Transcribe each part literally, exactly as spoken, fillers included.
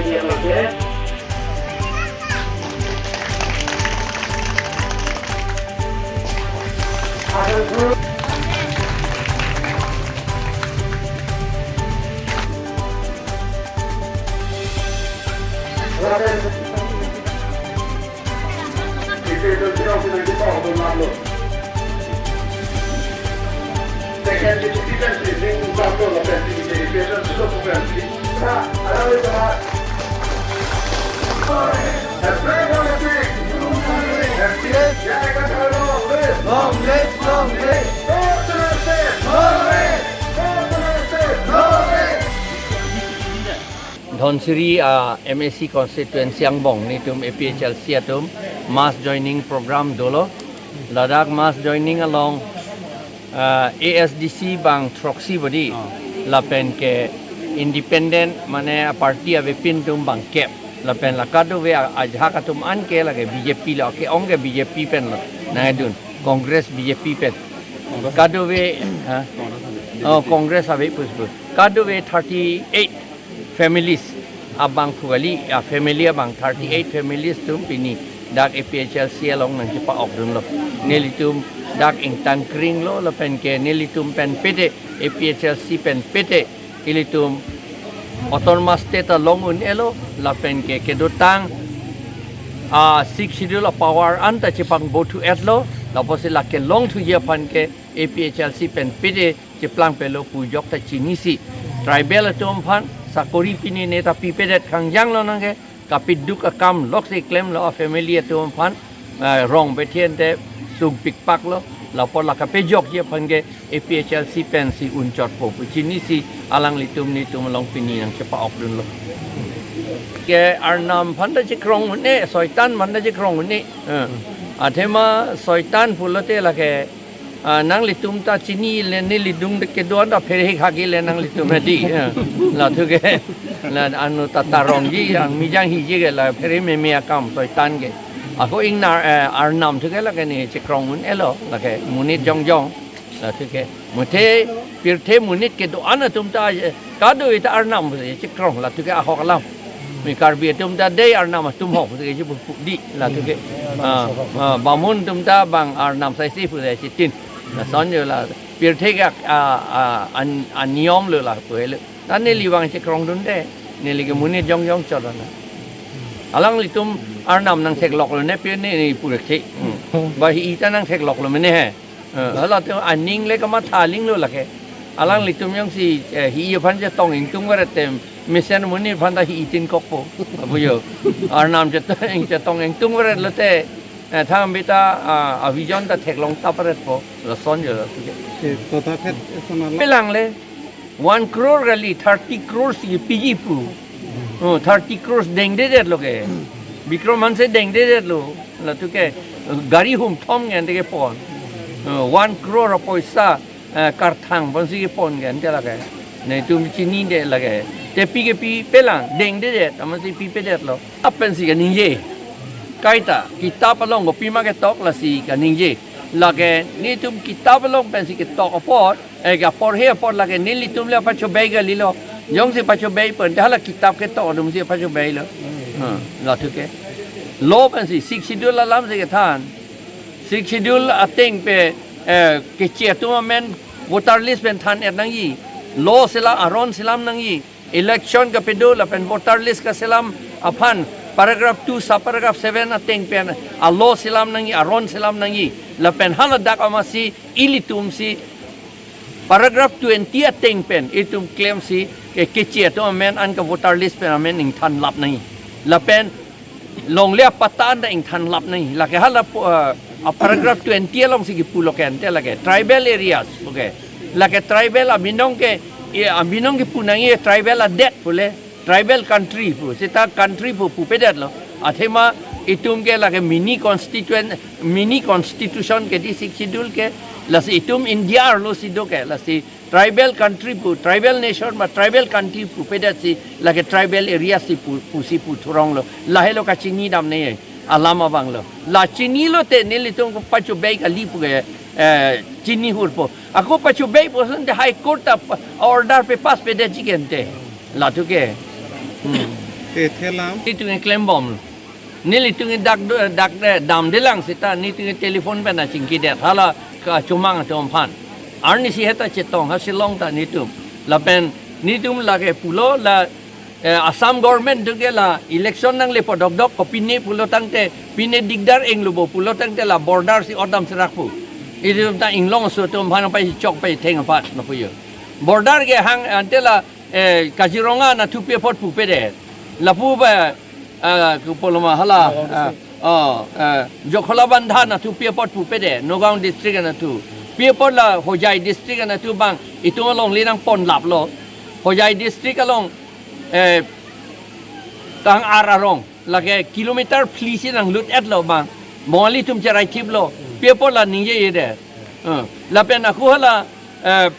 Long live, long live. Long live. Long live. Dhansiri, ah, M A C constituency angbong netum A P H L C atum mass joining program dolo. Ladak mass joining along, ah, A S D C bang throksi bodi. Oh. Lapen ke independent mane a party avepin atum bang kep. Lapen la kadokave a-, ajahak atum an ke lake B J P lo, ke-ong ke B J P pen lo. Nangdun Congress B J P pen. Congress. Kadokave, ha? Congress. Oh, Congress ave pusput. Kadokave thirty-eight families abang phu kali, a family abang thirty-eight families atum pini dak A P H L C along nangchepa-okdunlo. Nelitum dak ingtangkring lo, lapen ke nelitum pen pete, A P H L C pen pete, ilitum autonomous state along un-elo, lapen ke kedotang, ah, Sixth Schedule a power anta chepangbo thu-etlo, lapusi lake longthuji aphan ke A P H L C pen pete cheplang pelo pu ajok ta chinisi. Tribal atum aphan sakori pini neta pipedet khangjang lonang ke, kapiduk akam loksi klemlo a family atum aphan, ah, rong bethen te sungpikpaklo, lapu la kapejokji aphan ke A P H L C pensi unchotpo pu chinisi alanglitum netum along pini nangchepa-okdunlo. Ke Arnam aphan ta chekrong un-e, Soitan aphan ta chekrong un-e. Eh. Athema Soitan pulote lake, ah, nanglitum ta chinile, nelidung de kedo-an ta pherhek hak-ile nanglitum hedi. Eh. La thu ke, la anu ta tarongji, angmijang hiji ke la pherhe meme akam Soitan ke. Ako ingnar, eh, Arnam thu ke lake ne chekrong un-elo, lake monit jongjong. La thu ke. Muthe pirthe monit kedo-an atum ta, eh, kadokave ta Arnam pusi chekrong, la thu ke ahok alam. Mi Karbi atum ta dei Arnam atum ahok pusi chepu di, la thu ke. Ah, ah, Bamun atum ta bang Arnam saisi pusi chetin. Lason jo la pirthe ke, ah, ah, an, aniyom lo la pu helo. Ta neli bang chekrongdunde. Neli ke monit jongjong chot ana. Alanglitum Arnam nangthekloklo ne pi ne ne purek che. Hmm. Ba hi-i ta nangthekloklo mene he. Eh, hala te aning le kamatha aling lo lake. Alanglitum jongsi, eh, hi-i aphan chetong ingtung varet te mesen monit aphan ta hi-i tin kokpo. Abu jo. Arnam chetong, chetong ingtung varet lote, eh, thang bita, ah, a vision ta theklong tap varetpo. Lason jo. Ke tota phet eson ala. Pelang le. One crore kali, thirty crores kepiji pu. Oh, thirty crores dengdedetlo ke. Bikram Hanse dengdedetlo. La thu ke, gari hum thom ngen te kepon. Oh, one crore apoisa, eh, karthang ponsi kepon ngen te lake. Netum chinide lake. Te pi ke pi pelang, dengdedet, amatsi pipedetlo. Apensi kaningje. Kaita, kitap along kopima ketok lasi kaningje. Lake, netum kitap along pensi ketok apot, eh, kaporhe apot lake nelitum le pachobei kalilo. Jongsi pachobei pen, hala kitap ketok atumsi pachobeilo. Hmm, la thu ke. Law pensi, Sixth Schedule alamsi kethan. Sixth Schedule ateng pen, eh, keche atum amen voter list pen than-et nangji. Law selam, aron selam nangji. Election kapedo lapen voter list kaselam aphan paragraph two sub paragraph seven ateng pen a law selam nangji, aron selam nangji. Lapen haladak amatsi ilitumsi paragraph twenty ateng pen itum klemsi ke keche atum amen an ka voter list pen amen ingthanlap nangji. Lapen longle apatta an ta ingthanlap nangji. Lake hala pu-, ah, a paragraph twenty alongsi kipulo ke ante lake tribal areas, okay. Lake tribal abinong ke, eh, abinong kipu nangji tribal adet pule, tribal country pu, seta country pu pupedetlo. Athema itum ke lake mini constituent, mini constitution ke di Sixth Schedule ke, lasi itum India arlosi do ke, lasi tribal country pu, tribal nation ma tribal country pupedetsi, lake tribal area si pu, pusi pu thuronglo. Lahelo kachinidam ne alam abanglo. La chinilo te nelitum kopachobei kali pu ke, eh, chini hurpo. Ako pachobeipo asonte High Court ta pa-, order pe pass pedetji ke ante. La thu ke. Hmm. Te thelam. Nelitum klembom. Nelitum dak do-, dak de, damdelang seta nelitum telephone pen achingkidet hala kachomang atum aphan. Arnisi heta chetong ha Shillong ta nelitum. Lapen nelitum lake pulo la, eh, Assam government atum ke la election nangle podokdok ko pine pulo tangte, pine dikdar englo bo pulo tangte la border si odam serak pu. Itum ta inglong aso atum aphan pai chok pai theng apat na puyo. Border ke hang ante la, eh, Kaziranga anatthu pi apot pupedet. Lapu ba, ah, kupoloma hala, Nagaon ah, district. Oh, eh, Jakhalabandha anatthu pi apot pupedet, Nagaon district anatthu. Pi apot la Hojai district anatthu bang, itum alongle nangponlaplo. Hojai district along, eh, tang ar arong, lake kilometer phli si nanglut-etlo bang. Bongali atum cherai thiplo, pi apot la ningjejedet. Eh, lapen ako hala, eh,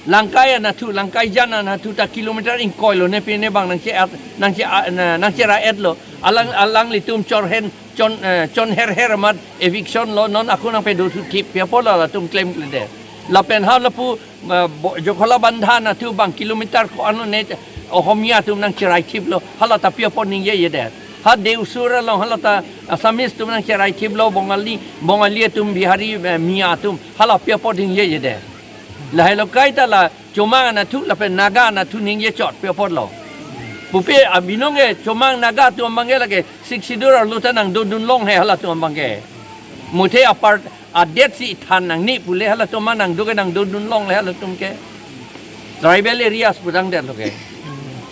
Langkai anatthu, Langkaijan anatthu ta kilometer ingkoilo ne pine bang nangche-at, nangche-a-, na-, nangcherai-etlo. Alang, alanglitum chorhen, chon, eh, chonherher amat eviction lo, non ako nangpedo thuthip, pi apot la latum klemkledet. Lapen ha lapu, eh, bo-, Jakhalabandha anatthu bang kilometer ko-an lo ne Ohomia atum nangcherai thiplo, hala ta pi apot ningjejedet. Ha Deosur along hala ta Assamese atum nangcherai thiplo, Bongali, Bongali atum, Bihari, eh, Miya atum, hala pi apot ningjejedet. Lahelo kaita la chomang anatthu lapen Naga anatthu ningje chot pi apotlo. Pupe abinong ke chomang Naga atum abang ke lake Sixth Schedule arlo ta nangdodun longhe halatum abang ke. Muthe apart adet si than nangne pule halatum nangdo ke nangdodun longle halatum ke. Tribal areas pudang detlo ke.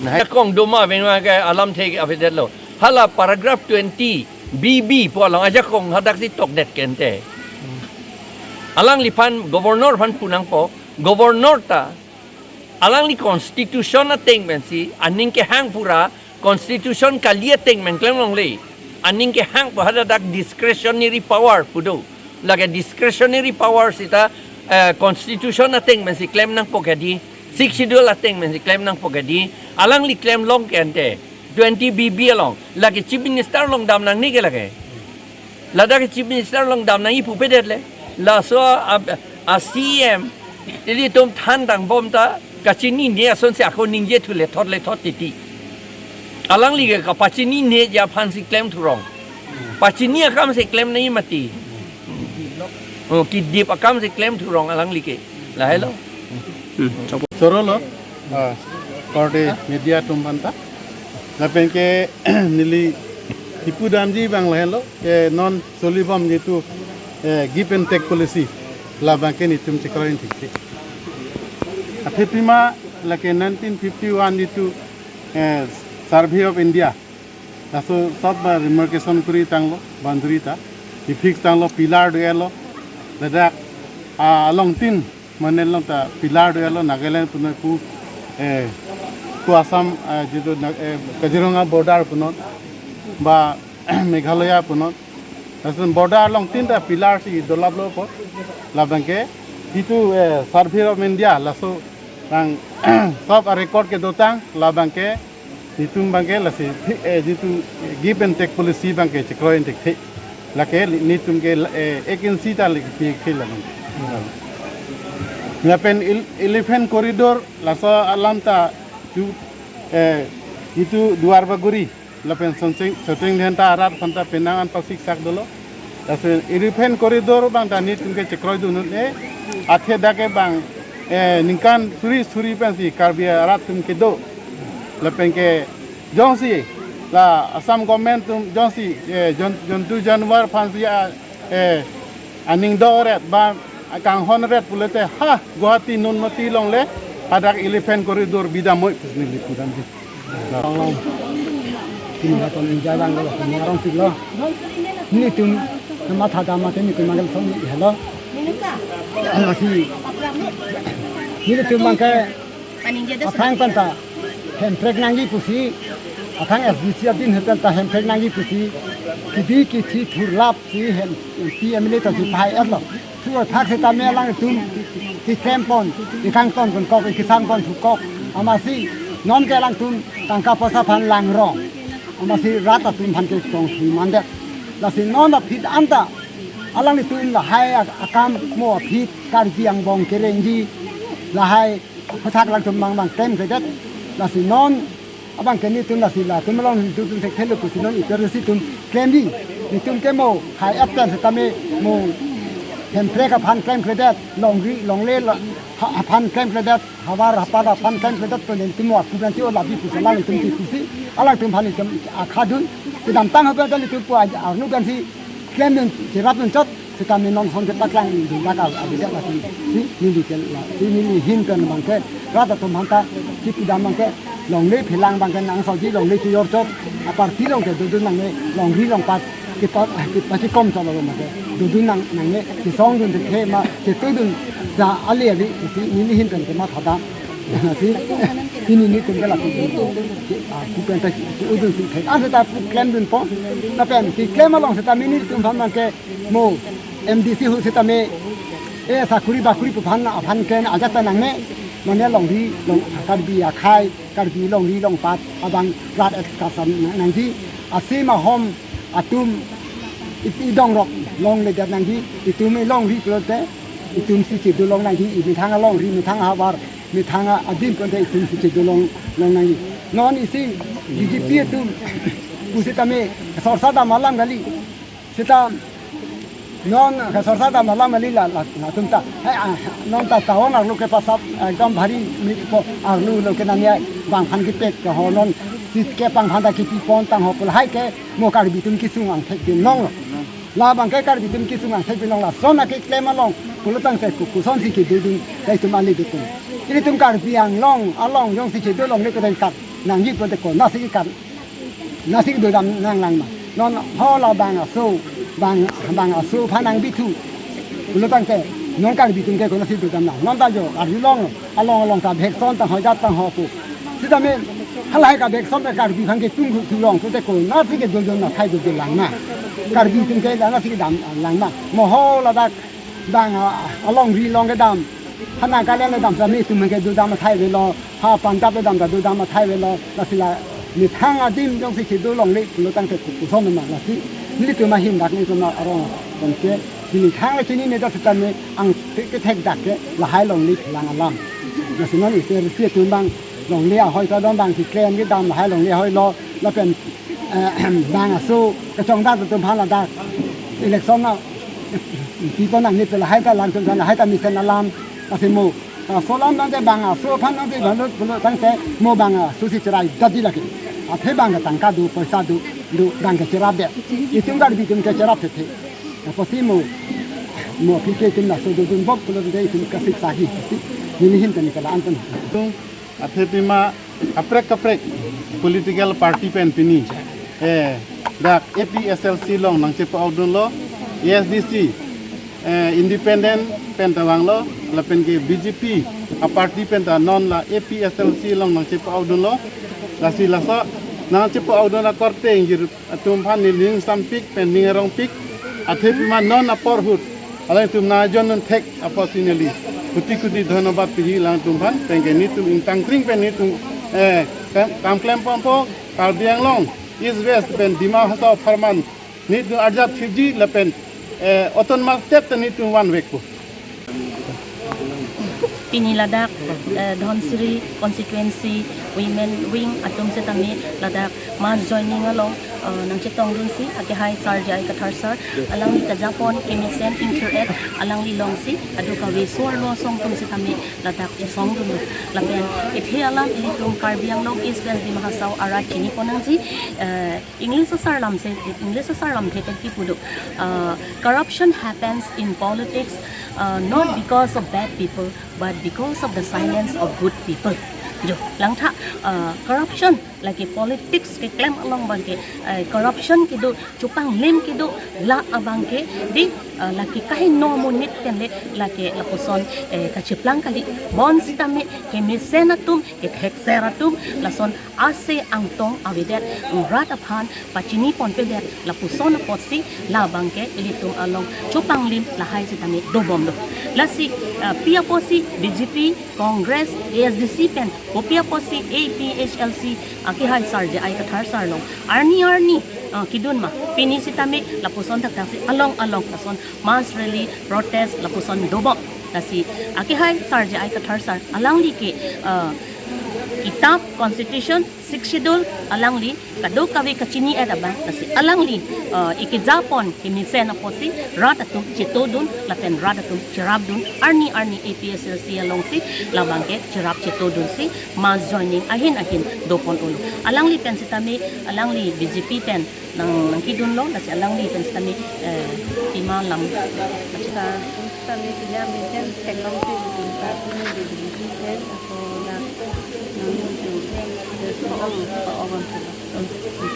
Nah, kong doma vengma ke alamthe ke avedetlo. Hala paragraph twenty B B pu along ajakong hadak si tokdet kente. Alangliphan governor aphan pu nangpo, governor ta alangli constitution ateng pensi aning kehang pura, constitution kali ateng pen klem longle. Aning kehang pu hadak discretionary power pu do. Lake discretionary power seta, eh, constitution ateng pensi klem nangpo kedi, Sixth Schedule ateng pensi klem nangpo kedi, alangli klem long kente, twenty B B along, lake chief minister along dam nangne ke lake. Ladak ke chief minister along dam nangji pupedetle. Laso a, a, a C M, ilitum than dangbom ta, kachinine asonsi ako ningje thu lethot lethot titi. Alangli ke kapachinineji aphan si klem thurong. Pachini akam si klem nangji mati. Oh, kidip akam si klem thurong alangli ke. Lahelo. Hmm, chokpo. Chorolo, ah, korte media atum aphanta. Lapen ke neli kipu damji abang lahelo, ke non solibom jitu, eh, give and take policy, labang ke netum chekroithekthe. Athe pima lake nineteen fifty-one jitu, eh, Survey of India, laso sot ba demarcation kuri tanglo, boundary ta, i fix tanglo, pillar do-etlo, ladak, ah, along tin, mane along ta pillar do-etlo, Nagaland punon pu, eh, pu Assam, eh, jitu na-, eh, Kaziranga border punon, ba Meghalaya punon. Lason border along tin ta pillar si dolaplo apot, labang ke, jitu, eh, Survey of India, laso rang sot a-record kedotang, labang ke, netum abang ke lasi, eh, jitu give and take policy abang ke chekroithekthe. Lake netum ke, eh, ek inchi ta lake pi ke labang. Lapen el-, elephant corridor laso alam ta tu, eh, jitu Duarbagori lapen Socheng, Socheng Dhenta arat aphanta penang an pasiksak dolo. Laso elephant corridor abang ta netum ke chekroidun un-e, athe dak ke bang, eh, ningkan suri suri pensi Karbi arat atum kedo. Lapen ke jongsi la Assam government atum jongsi, eh, jon-, jontu janwar aphansi a, eh, aning do-ret ba kanghon ret pulote ha Guwahati Nunmati along le hadak elephant corridor bidamoi pusi neli pudamji. Along. Kini laton enjoy lang lo, kini arong tik lo. Netum matha dam mate netum mangal song ni helo. Lasi netum abang ke aphrang aphanta hemprek nangji pusi, aphrang S D C adin aphanta hemprek nangji pusi, kibi kithi thurlap si hem M P M L A ta si pahai-etlo. Thu athak setame alangtum keklempon, kekangton konkok, kesangpon thukok. Amatsi non ke alangtum tangka poisa aphan langrong. Amatsi rat atum aphan ke tong si mandet. Lasi non aphi anta alanglitum lahai ak-, akam mo aphi Karbi angbong kerengji lahai aputhak alangtum mang mang klemkledet. Lasi non Abang ke nelitum lasi latum along nelitum thekthelo pusi non I P R C atum klemji. Nelitum ke mo hai apel setame mo Hemprek aphan klemkledet, longri longle la, ha, aphan klemkledet, havar hapat aphan klemkledet pu nelitum mo aku ganti o labi pusi alangtum ti pusi, alangtum aphan nelitum akhadun. Kedamtang hape nelitum pu arnu gansi klemdun, cherapdun chot, setame non ason ke paklangdun dak avedet lasi, si neli ke lasi neli ahin pen abang ke rat atum aphanta kipudam abang ke longle phelang abang ke nangsoji, longle chojor chot, aparty along ke dodun nangne, longri longpat kepa, kepachikom chot abang ke dodun nang, nangne, kesongdun thekthe ma, chetudun ja ale ale, si neli ahin pen ke mathadam. Si pini nelitum ke lasi, ah, pu pen ta udun si thek. An seta pu klemdunpo. Lapen keklem along setame nelitum aphan abang ke mo M D C ahut setame, eh, sakuri bakuri pu aphan, aphan ke ajat ta nangne, mane longri long, Karbi akhei, Karbi longri longpat abang rat et kasam nangji, asim ahom atum ip-, idongrok longledet nangji, itum longri pulote itum si chedo long nangji, imethang alongri, methang ahavar, methang adim pulote itum si chedo long, long nangji. Non isi B J P atum pusitame sorsa dam alam kali. Seta non ke sorsa dam alam kali la, la, latum ta. Eh, ah, non ta town arlo ke pasap, eh, ekdom bhari mi ko arlo lo ke nangji bang aphan kepek ke ho non si kepang aphan ta kepipon tangho pu lahai ke mo Karbi atum kesung angthek binong lo. Labang ke Karbi atum kesung angthek binong, lason akeklem along pulo tangte ko-, kosonsi kedodun ta itum ale dukun. Ilitum Karbi Anglong along jongsi chedo longle kedeng kat nangji pulote konatsi kat, nasi dodam nanglang ma. Non ho la bang aso, bang, bang aso aphan nang bithu pulo tangte non Karbi atum ke konatsi dodam nang. Non ta jo Karbi Anglong along along ta bhek son tangho jat tangho pu. Sitame halahai kabhek son ta Karbi aphan ketung thu long pulote konatsi kedodun athai dodun lang ma. Karbi atum ke konatsi kedam lang ma. Mo ho ladak bang, ah, alongri along kedam, ha Nagaland le dam setame itum ke dodam athai avelo, ha Punjab le dam ta dodam athai avelo, lasi la methang adim jongsi chedo longle pulo tangte ko-, koson ma lasi nelitum ahin dak nelitum arong pen ke, neli thang le chinine dak setame angthek kethek dak ke lahai longle phelang alam. Lasi non I P R C atum abang longle ahoi ta dam abang keklem kedam lahai longle ahoi lo, lapen, eh, bang aso kachongdat atum aphan ladak election na pipo nangne pu lahai ta alam atum aphan lahai ta mesen alam, lasi mo, ah, aso alam tangte bang aso aphan nangte bang lo pulo tangte mo bang aso si cherai dadi lagi. Athe bang ke tangka do, poisa do, do bang ke cherapdet. Itum Karbi atum ke cherap thekthe. Apotsi mo, mo aphi ke itum laso dodun bok pulo tangte itum kasik sahi. Neli ahin pen ke la-an pen. Athe pima kaprek kaprek political party pen pini, eh, dak A P H L C along nangchepa-okdunlo, A S D C, eh, independent pen ta vanglo, lapen ke B J P aparty pen ta non la A P H L C along nangchepa-okdunlo, lasi laso nangchepa-okdun akorte ingjir atum aphan neli ning sampik pen ning arongpik, athe pima non apor ahut alangtum nangjoin un thek apotsi neli kuti kuti dhonobad piji alangtum aphan, penke nelitum ingtangkring pen nelitum, eh, kam, kam klem ponpo, Karbi Anglong East West pen Dima Hasao apharman nelitum arjap thipji lapen, eh, autonomous state ta nelitum vanvekpo. Pini ladak, eh, Dhansiri constituency women wing atum setame ladak mass joining along, eh, nangchetongdunsi, akehai sir J I Kathar sir, alangli kejapon kemesen ingthir-et alangli alongsi, adu kave so-arlo asong atum setame ladak chesongdun. Lapen kethe alam ilitum Karbi Anglong East West Dima Hasao arat chini ponnangji, eh, English asar lamsi, English asar lamthe pen kipu do. Uh, corruption happens in politics, uh, not because of bad people, but because of the silence of good people. Jo, langtha, uh, corruption lake politics keklem along abangke, uh, corruption kedo, chupanglim kedo, la abangke, di, uh, lake kaheno amonit pen le lake lapuson, eh, kachiplang kali, bonsitame kemesen atum, kethekser atum, lason ase angtong avedet, rat aphan pachini ponpedet, lapuson apotsi labangke ilitum along chupanglim lahai sitame dobomlo. Lasi, ah, pi apotsi B J P, Congress, A S D C pen, kopi apotsi A P H L C, ah, akehai sir J I Kathar sir along arni arni, ah, kedun ma, pini sitame lapuson thakthak si along along lason mass rally, protest, lapuson dobom. Lasi, ah, akehai sir J I Kathar sir, alangli ke, ah, Kitap, Constitution, Sixth Schedule alangli kadokave kachini-et abang, lasi alangli, uh, ikejapon kemesen apotsi rat atum chetodun lapen rat atum cherapdun, arni arni A P H L C alongsi labangke cherap chetodunsi mass joining ahin ahin dopon-olo. Alangli pen sitame, alangli B J P pen nang nangkedunlo, lasi alangli pen sitame, eh, pima lam. Sa, sitame pini amen pen theklongsi dun ta, pini B J P pen ako dak nang dun, eh, so ang pa ogan sila.